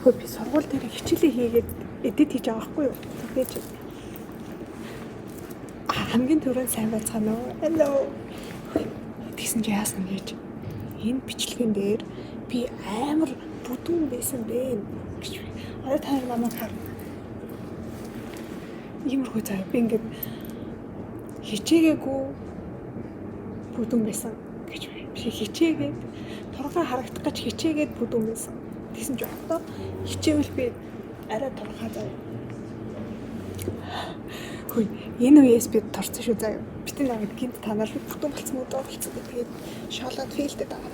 Хөө би сургууль дээр хичээлээ хийгээд edit хийж байгаа байхгүй юу? Тэгээд хамгийн түрүүнд сайн байцгаана уу? Hello. Тэгсэн чи яасан гэж энэ бичлэгэн дээр би амар бүдүүн байсан бэ гэж. Одоо та нар намайг харна. Иймэрхүү заяа би ингээд хичээгээгүй бүдүүн байсан гэж би. Би хичээгээд тургаа харагдах гэж хичээгээд бүдүүн байсан. Тэгсэн чи одоо хичээвэл би арай тургаа заяа. Хөөе, энэ үеэс би турсан шүү заяа. Битэн намайг гинт та нар бүдүүн болцсон уу доо болцсон гэх тэгээд шоолоод фейлдэд байгаа.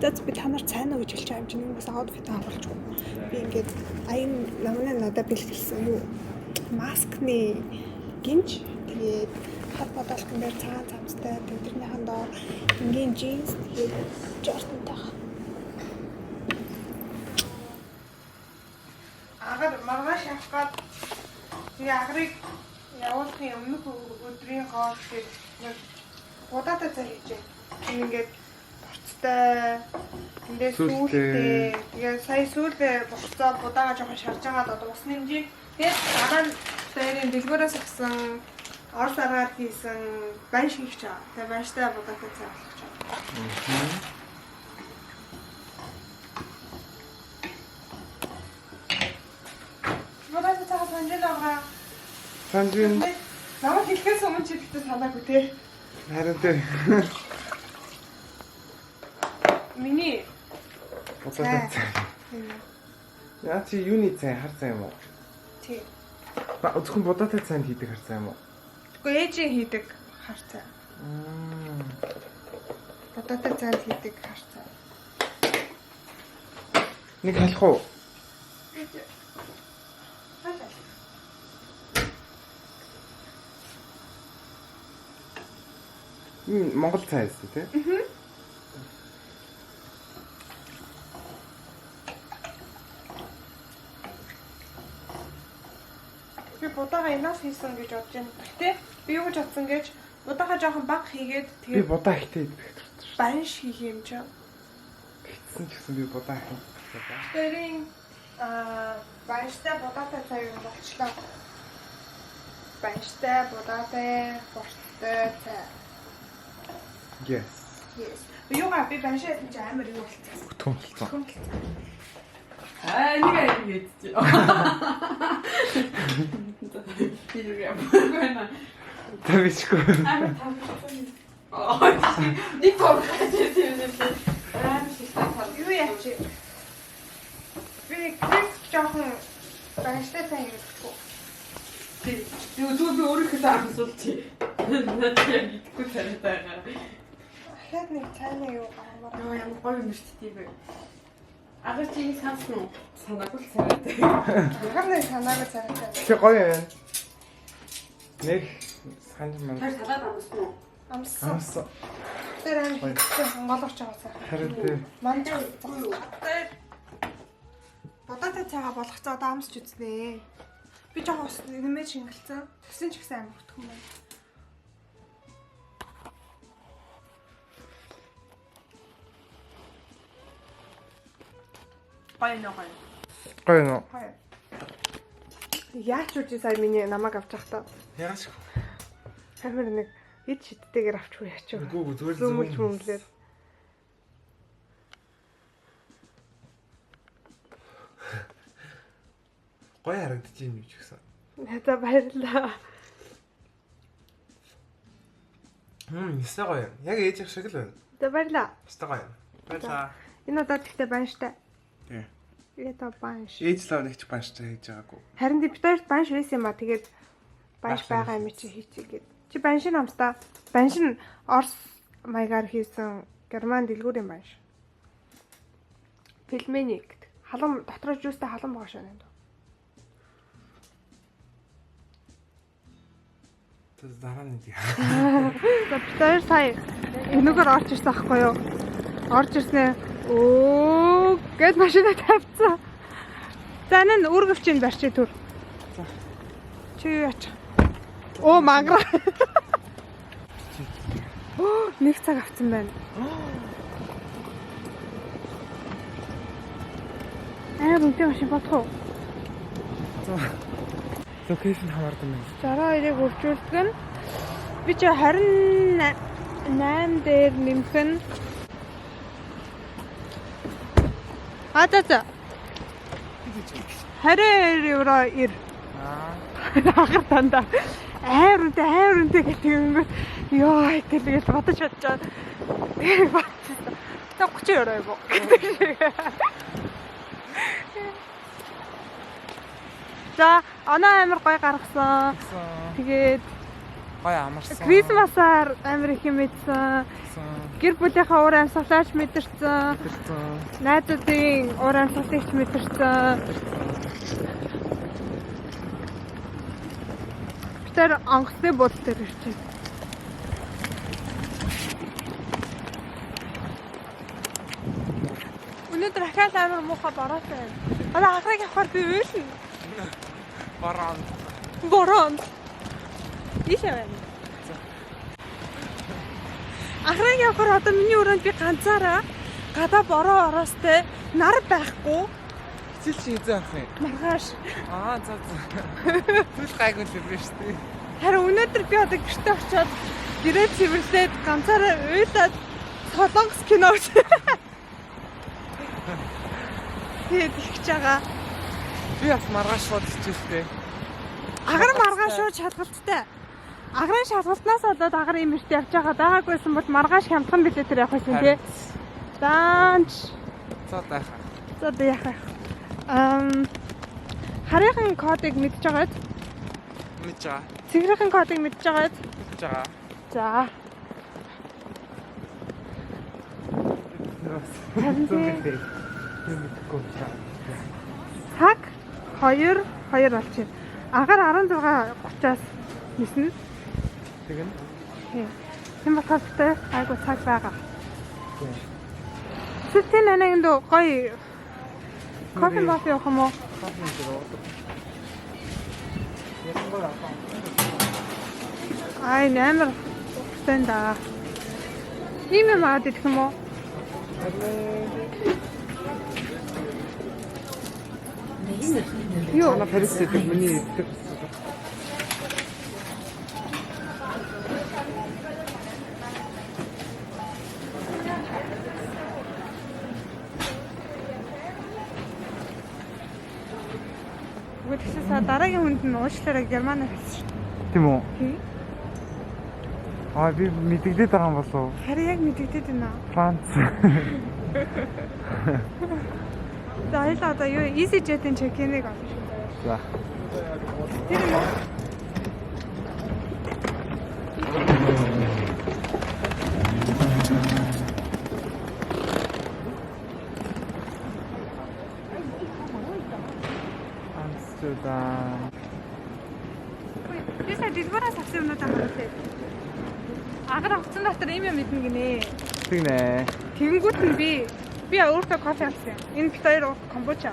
За би та нар сайн уу гэж хэлж байгаа юм чинь бас аутфит агуулчихгүй. Би ингээд аян намны надад бэлгэлсэн юу маскны гинж тэгээд хар бодолтон дээр цагаан цамцтай тэрнийхэн доор энгийн джинс тэгээд жортонтой. Агар маргааш явах гад тэгээ агарыг явуулахын өмнөх өдрийн хоол гээд нэг будаатай цай хийжээ. Тийм ингээд борцтой эндээ сүүлтэй тэгээ сая сүүлдээ борцоо будаага жоохон шарж агаад одоо ус нэмжээ. Тэгээд дараа нь хоёрын дэлгүүрээс авсан орс аргаар хийсэн банш хийх чаа. Тэгээ банштай будаатай цай болгох чаа. Будаатай цай санаж байгаа. Санжин Намайг хэлэхээс өмнө чи тэгтээ санаагүй те. харин тэ Миний будаатай цай. Яа чи юуны цай хар цай юм уу? Тий. Ба зөвхөн будаатай цайнд хийдэг хар цай юм уу? Тэгэхгүй ээжийн хийдэг хар цай. Будаатай цайнд хийдэг хар цай. Нэг халих уу? Монгол цай байсан тий? Би будаага инаас хийсэн гэж бодож байна. Гэтэ би юу гэж бодсон гэж будаага жоохон бага хийгээд Би тэгээд будаа ихтэй идэх дуртай шүү. банш хийх юм чинь. Тэгсэн ч гэсэн би будаа их идэх дуртай. Тэрийн банштай будаатай цай юм болчлоо. Банштай будаатай борцтой цай. Yes. Yes. Юугаа би баншаа хийсэн чинь амар юу болчихсон. Бүтэн болцсон. Хүм болчихсон. Аа нэг аяг хийдэж. Би юу юм бэ? Тавичгүй. Амар тавьсан. Аа нэг тавьсан юм шиг. Амар шигтэй тав. Юу яач? Би крисп жоохон банштай цай хийхгүй. Би зүгээр би өөрийнхөө амсуулчих. Надад яг идэхгүй царайтай байгаа. Дахиад нэг цайны юу гаргамаар. Йоо ямар гоё юм шүү дээ бэ. Агар чи энийг сансан уу? Санаагүй л царайтай. Агар нэг санаагүй цайтай. Тэг гоё юм. Нэг санаж ман. Тэр салаад амссан уу? Амссан. Амссан. Тэр амар хэцүү хонголооч байгаа цай. Харин тий. Манд тэр будаатай цайгаа болгоцоо одоо амсч үзнэ. Би жоохон ус нэмээд шингэлцэн. Тэгсэн ч гэсэн амар хөтгөн байна. Гоё нөө гоё. Гоё нөө. Гоё. Яач үгүй сая миний намайг авч явахдаа Яаш. амар нэг ид шидтэйгээр авчихгүй яач вэ? Үгүй зүгээр Зөмөлж мөмлөөр. Гоё харагдаж юм юу ч гэсэн. За баярлалаа. Нисээ гоё. Яг ээж их шиг л байна. За баярлалаа. Өстой гоё. Баярлалаа. Энэ удаа тэгтээ банштай. Тий. Это банш. Ээж лав нэг ч банштай хийж байгаагүй. Харин би бид хоёрт банш байсан юм а. Тэгээд банш Баасан байгаа юм чи хийчихье гэд. Чи банш нь амстаа. Банш нь Орос маягаар хийсэн Герман дэлгүүрийн банш. Пельмени гэдэг. Халуун дотроо жуустай халуун байгаа шээ. Тэр дараа нь тий. За бид хоёр сая энэгээр орж ирсэн аахгүй юу? Орж ирснээ өө гэд машина тавьчихсан. За энэ нь үүргэвчийн барьчих түр. Чи юу яач? Оо мангара. Оо нэг цаг авсан байна. Амар үнэтэй машин бодох уу? Location хамаардаг юм байна. 62-ыг хөгжүүлдэг нь би чи 28 дээр нэмэх нь. А за за. 22 евро 90. Аа. Агар дандаа амар үнэтэй, амар үнэтэй гэх юм. Йоо, тэгэл бодож бодож байгаа. Бодчихсон. За 30 евро юм уу гэдэг шиг. За, оноо амар гоё гаргасан. Тэгээд Гоё амарсан. Крисмасаар амар их юм мэдсэн. Гэр бүлийнхээ уур амьсгалаач мэдэрсэн. Мэдэрсэн. Найзуудын уур амьсгалыг ч мэдэрсэн. Бид тэр онгоцны буудал дээр ирчихэ. Өнөөдөр ахаал амар муухай бороотой байна. Одоо ахрыг явахаар би уйлна. Борон. Бороонд. Ийшээ байна. Ахрыг явахаар одоо миний өрөөнд би ганцаараа гадаа бороо ороостой нар байхгүй. Хичээл чи хэзээ авах юм? Маргааш. Аа, за за. Түл гайгүй л юм шүү дээ. Харин өнөөдөр би одоо гэртээ очиод гэрээ цэвэрлээд ганцаараа уйлаад солонгос кино үзээ. Тэгээд ихж байгаа. Би бас маргааш шууд хичээлтэй. Агар маргааш шууд шалгалттай. Агарын шалгалтнаас болоод агар ийм эрт явж байгаа. Даагүйсэн бол маргааш хямдхан билет дээр явах байсан тий. Даанч. За дайхаа. За одоо яах вэ? Харийнхын кодыг мэдж байгаа биз? Мэдж байгаа. Цэврийн кодыг мэдж байгаа биз? Мэдж байгаа. За. Харин тий. Мэдгүй юм чаа. Цаг 2 2 болчихно. Агаар 16:30-аас ниснэ. Тэгэн. Тийм. Тийм болохоор битээ айгу цаг байгаа. Сэтгэл анаг дөө гоё кофе мофи явах юм уу? Кофе дээр уудаг. Янгор апаа. Ай амар ухтай да. Ийм юм аваад идэх юм уу? Юу? Манай Парис гэдэг миний идэх. Үгүй тэгсэн са дараагийн хүнд нь уучлаарай Германаар хэлсэн шүү. Тийм үү? Тийм. Аа, би мэдэгдээд байгаа юм болов уу? Харин яг мэдэгдээд байна. Франц. За хоёлаа одоо юу EasyJet-ийн check-in-ыг олно шүү. За. Тэр юм уу? Амстердам. Би сая дэлгүүрээс авсан юмнуудаа харуулъя. Агар авцсан дотор ийм юм мэднэ гинэ. Тэгнэ. Тэгэнгүүт нь би өөртөө кофе авсан. Энэ бит хоёр комбуча.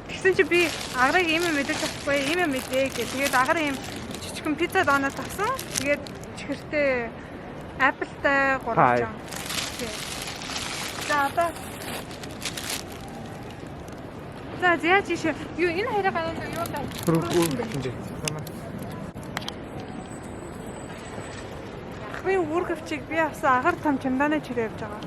Тэгсэн чи би агарыг ийм юм мэдэж чадахгүй, ийм юм мэдээ гэх. Тэгээд агар ийм жижигхэн пицца донат авсан. Тэгээд чихэртэй Apple-тай гурвалжин. Тийм. За одоо. За яаж ийш юу энэ хоёрыг анаа юу даа. Хөрөнгө. Ахрын үүргэвчийг би авсан агар том чемоданы чирээ явж байгаа.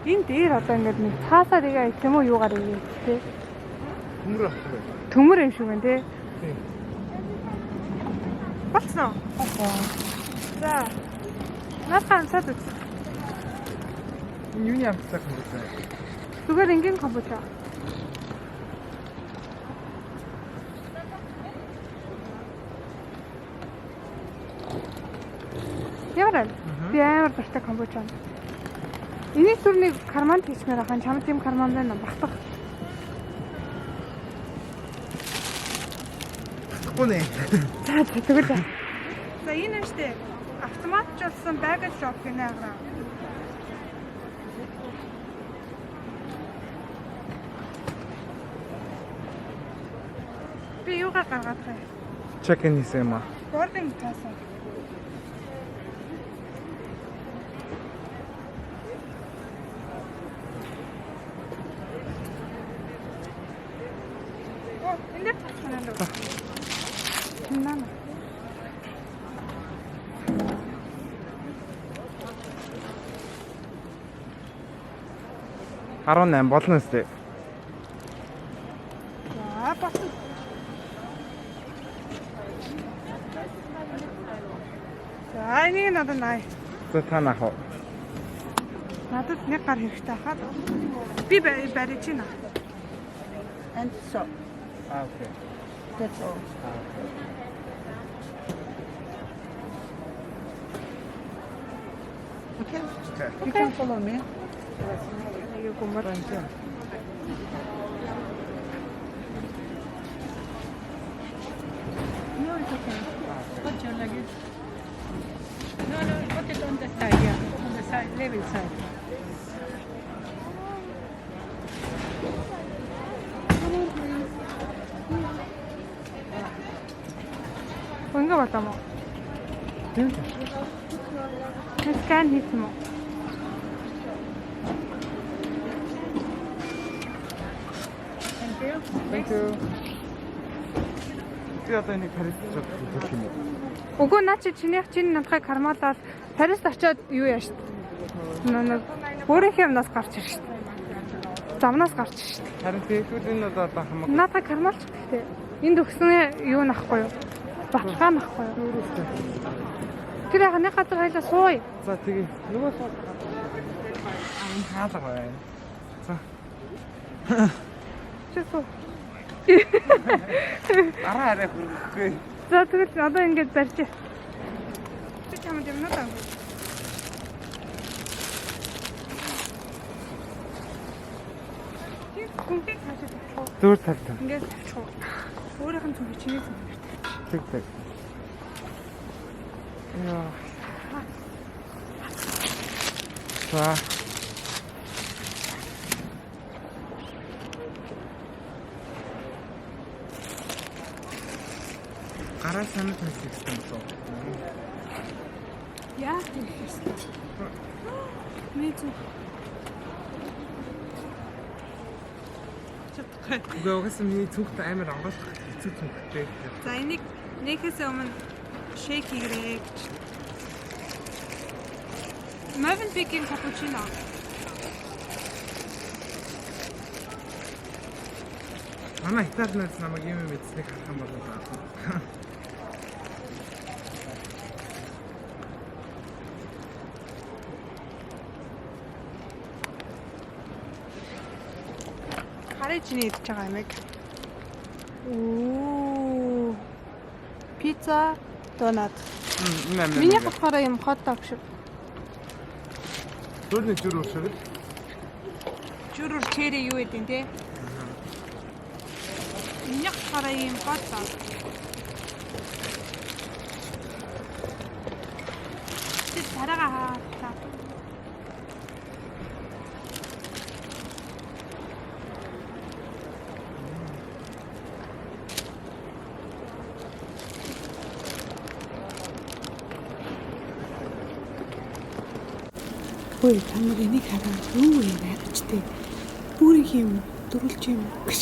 Энэ дээр одоо ингээд нэг цаасаар игээ идэх юм уу юугаар игээ тий. Төмөр авах юм. Төмөр юм шиг байна тий. Тийм. Болцсон уу? За. Наадах амсаад үз. Энэ юуны амттай компьютер? Зүгээр энгийн компьютер. Ямар вэ? Би амар дуртай компьютер. Эний сүрнийг карманд хийчмээр байгаа. Чамд тийм карман байна уу? Багтах. Багтахгүй нэ. За за тэгвэл. За энэ нь штэ автоматжуулсан bagel shop гинэ аграа. Би юугаар гаргаад байгаа юм? Check in хийсэн юм аа. Boarding pass. Оо, энэ дээр цацсан юм уу? Наа. 18 болно үстэй. За, болсон. За, энийг надад 80. За та наах уу? Надад нэг гар хэрэгтэй хаад. Би барьж байна. And so Аа okay. that's all. Okay. Okay. You can follow me. Нэг гүмэр. Thank you. No, it's okay. Put your luggage. No, put it on the side, yeah. On the side, level side. Ингээ болоо мó. Тийм үү? Скан хийсэн мó. Thank you. Thank you. Би одоо энийг Парист чадах юм уу? Үгүй наа чи чинийх чинь надхыг кармалаад Парист очиод юу яаш вэ? Нэг өөрийнхөө юмнаас гарч ирж шít. Замнаас гарч ирж шít. Харин тэгэхүүл энэ бол одоо хамаагүй. Надад кармалч гэхдээ энд өгсөн юу нахгүй юу? Баталгаа нахгүй юу? Тэр яг нэг газар хоёлаа сууя. За тэгээ нөгөө суу. Энэ хаалга байна. За Чи суу. дараа арай хөргөхгүй. За тэгвэл одоо ингэж барьж. Чи чамд юмнууд авах. Хүнхийг цаашаа тавьчих уу? Зүүр талд. Ингээд тавьчих уу? Өөрийнх нь зүрхийг чиний зүрхээр тавьчих. Тэг тэг. Яа. За. Гараа санал хийх юм болов уу? Яах юм бэ? Миний зүг. Чадахгүй. Үгүй угаасаа миний цүнхт амар онгойлгох хэцүү цүнхтэй. За энийг нээхээс өмнө shake хийгэрэй гэж. Mövenpick-ийн cappuccino. Манай Италиас намайг юм юм эзнийг харах юм бол аа. Харъя чиний идэж байгаа юмыг. Оо. Пицца, донат. Энэ амар. Миний болохоор юм хот дог шиг. Дөрний зүр өшөрөл. Зүрүр черри юу гэдэг те? Миний болохоор юм хот дог. Чи тараага хаалта. Ой, та нар энийг хараад юу вэ найдажтэй. Бүрийн юм дөрүлж юм гэж.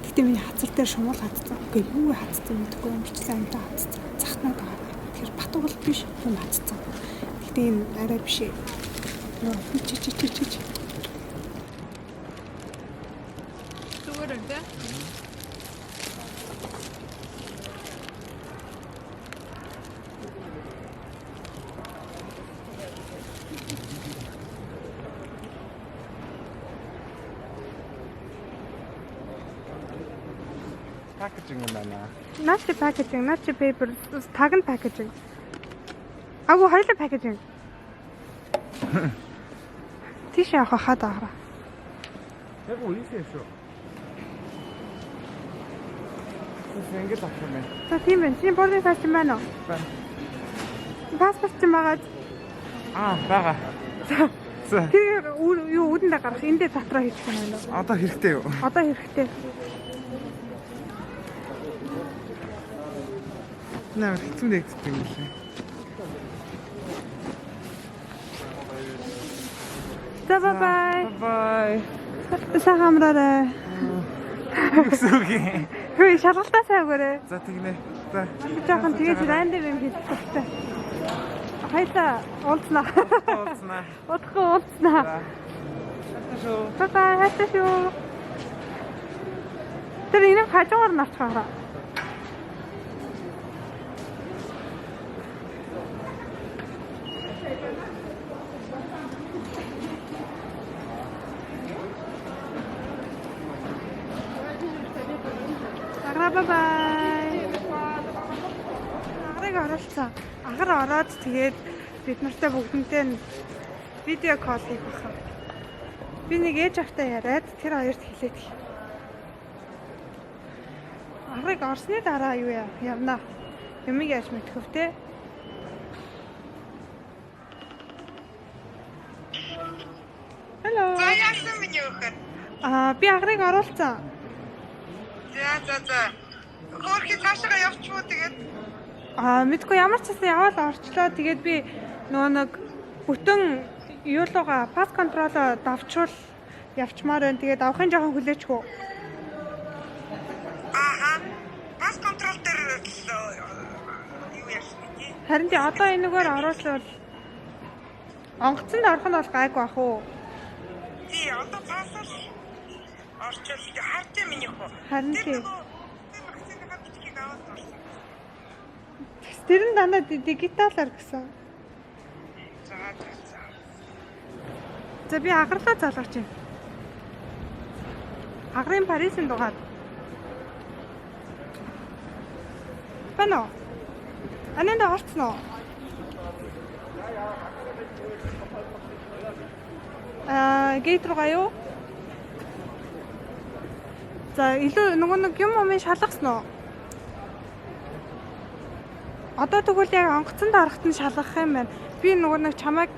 Гэтэ миний хазар дээр шумуул хатцсан. Үгүй юу вэ хатцсан мэдэхгүй амарчлаа амтаа хатцсан. Захнаад байгаа. Тэгэхээр батугал биш юм хатцсан. Гэтэ энэ арай биш ээ. Йоо, чи чи чи чи чи. Зүгээр үү те? Packaging юм байна. Наач packaging, наач paper, таг нь packaging. Агуу хоёлаа packaging. Тийш явах хаад авах. Яг үгүй шүү. Тэс ингэж авах юм байна. За тийм байна. Чиний boarding pass чинь байна уу? Байна. Паспорт чинь байгаа. Аа, байгаа. За. Тэр юу үүдэндээ гарах, эндээ дотроо хийчих юм байна уу? Одоо хэрэгтэй юу? Одоо хэрэгтэй. Энэ амар хэцүү нэгддэг юм лээ. За bye bye. Bye. Сайхан амраарай. Гэсэн үг юм. Хөөе, шалгалтаа сайн өгөөрэй. За тэгнэ. За. Жохон тэгэж рандом юм хийх хэрэгтэй. Хоёлаа уулзнаа. Уулзнаа. Удахгүй уулзнаа. За. Хайртай шүү. Bye bye, хайртай шүү. Тэр энэ хажуугаар нь очих хараа. Аграа bye bye. Агрыг оруулсан. Агар ороод тэгээд бид нартай бүгдэнтэй нь видео call хийх баха. Би нэг ээж автаа яриад тэр хоёрт хэлээд. Агрыг орсны дараа юу яа явна. Юмыг яаж мэдэх вэ те? Hello. За яасан миний өхөр? Аа, би агрыг оруулсан. За за за. Хөөхий цаашаа явчих уу тэгээд? Аа, мэдгүй ямар ч гэсэн яваал орчлоо. Тэгээд би нөгөө нэг бүтэн юулууга pass control оо давчвал явчмаар байна. Тэгээд авахын жоохон хүлээчихв. Ааха. Pass control дээр л юу яасан бэ тий? Харин тий одоо энэгээр оруулвал онгоцонд орох нь бол гайгүй бах уу? Тий, одоо pass аар орчвол хартай миний хөө. Харин Тэр тий. нөгөө тэр вакциныхаа бичгийг аваад орсон. Тэр нь дандаа дигиталар гэсэн. За за за. За би агарлаа залгаж байна. Агрын Парисын дугаар. Байна уу? Ананда орцсон уу? Аа, gate руугаа юу? За, илүү нөгөө нэг юм умын шалгасан уу? Одоо тэгвэл яг онгоцонд орохт нь шалгах юм байна. Би нөгөө нэг чамайг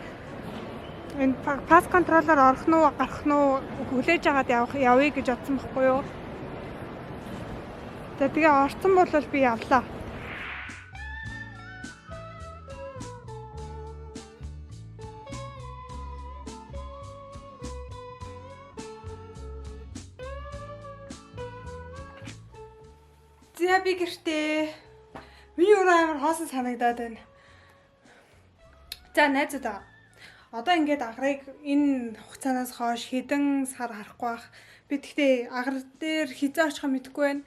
энэ pass control оор орох нь уу, гарах нь уу хүлээж агаад явах явъя гэж бодсон бохгүй юу? За, тэгээ орсон бол би явлаа. За, би гэртээ. Миний өрөө амар хоосон санагдаад байна. За, найзуудаа. Одоо ингээд агрыг энэ хугацаанаас хойш хэдэн сар харахгүй бах. Би тэгтээ агар дээр хизээ очихоо мэдэхгүй байна.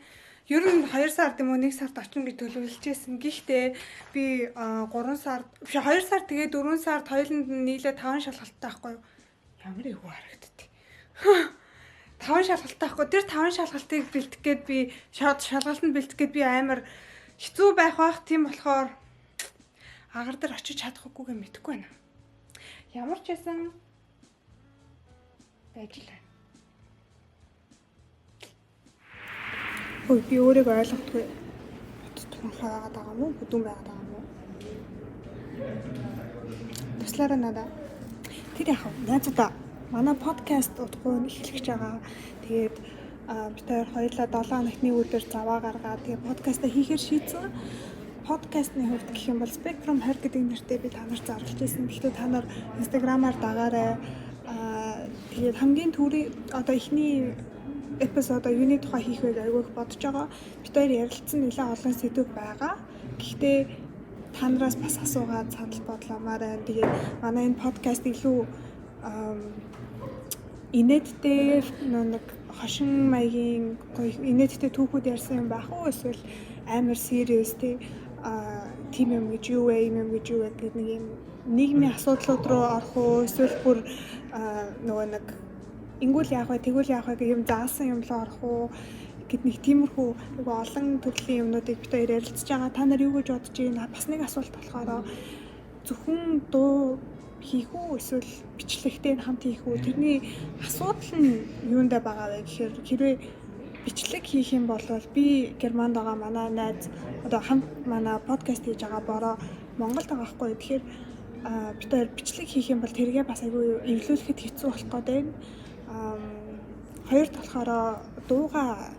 Ер нь 2 сард юм уу 1 сард очино гэж төлөвлөжсэн. Гэхдээ би 3 сард биш, 2 сар, тэгээ 4 сард хоёуланд нь нийлээ 5 шалгалттай байхгүй юу? Ямар эвгүй харагддээ. 5 шалгалттай байхгүй. Тэр 5 шалгалтыг бэлтгэх гээд би шалгалтанд бэлтгэх гээд би амар хэцүү байх бах. Тийм болохоор агар дээр очиж чадахгүйгээ мэдэхгүй байна. Ямар ч байсан байж л байна. Хөөе, би өөрийгөө ойлгохгүй. Утас байгаад байгаа юм уу? Бүдүүн байгаад байгаа юм уу? Туслаарай надаа. Тэр яг найзуудаа, манай подкаст удахгүй эхлэх гэж байгаа. Тэгээд бид хоёр хоёулаа 7 хоногт нэг өдөр заваа гаргаад тэгээд подкастаа хийхээр шийдсэн. Подкастны хувьд гэх юм бол Spectrum 20 гэдэг нэртэй би та нарт зарлж ирсэн. Гэхдээ та нар Instagram-аар дагаарай. Тэгээд хамгийн түрүү одоо эхний episode оо юуны тухай хийх вэ гэж айгүй их бодож байгаа. Бид хоёр ярилцсан нэлээд олон сэдв байгаа. Гэхдээ та нараас бас асуугаад санал бодлоомоор байна. Тэгээд манай энэ подкаст илүү инээдтэй, нэг хошин маягийн гоё инээдтэй түүхүүд ярьсан юм байх уу, эсвэл амар serious тий тийм юм гэж юу вэ, юм юм гэж юу вэ гэдэг нэг юм нийгмийн асуудлууд руу орох уу, эсвэл бүр нөгөө нэг ингүүл яах вэ, тэгвэл яах вэ гэх юм заасан юм л орох уу гэд нэг тиймэрхүү нөгөө олон төрлийн юмнуудыг бид хоёр ярилцж байгаа. Та нар юу гэж бодож байна? Бас нэг асуулт болохоор зөвхөн дуу хийх үү, эсвэл бичлэгтэй нь хамт хийх үү? Тэрний асуудал нь юундаа байгаа вэ гэхээр хэрвээ бичлэг хийх юм бол би Германд байгаа, манай найз одоо хамт манай подкаст хийж байгаа Бороо Монголд байгаа байхгүй. Тэгэхээр бид хоёр бичлэг хийх юм бол тэргээ бас айгүй эвлүүлэхэд хэцүү болох гээд байна. Хоёрт болохоор дууга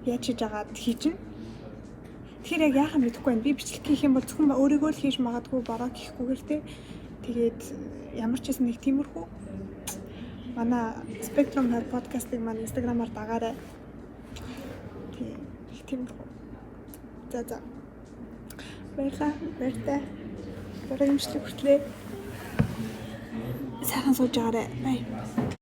яаж хийж агаад хийж. Тэгэхээр яг яахаа мэдэхгүй байна. Би бичлэг хийх юм бол зөвхөн өөрийгөө л хийж магадгүй бороо гэхгүйгээр те. Тэгээд ямар ч байсан нэг тиймэрхүү. Манай Spectrum Hair podcast-ыг маань Instagram-аар дагаарай. Тийм. Их тиймэрхүү. За за. Баярлалаа. Баяртай. Дараагийн бичлэг хүртлээ. Сайхан сууж байгаарай. Bye.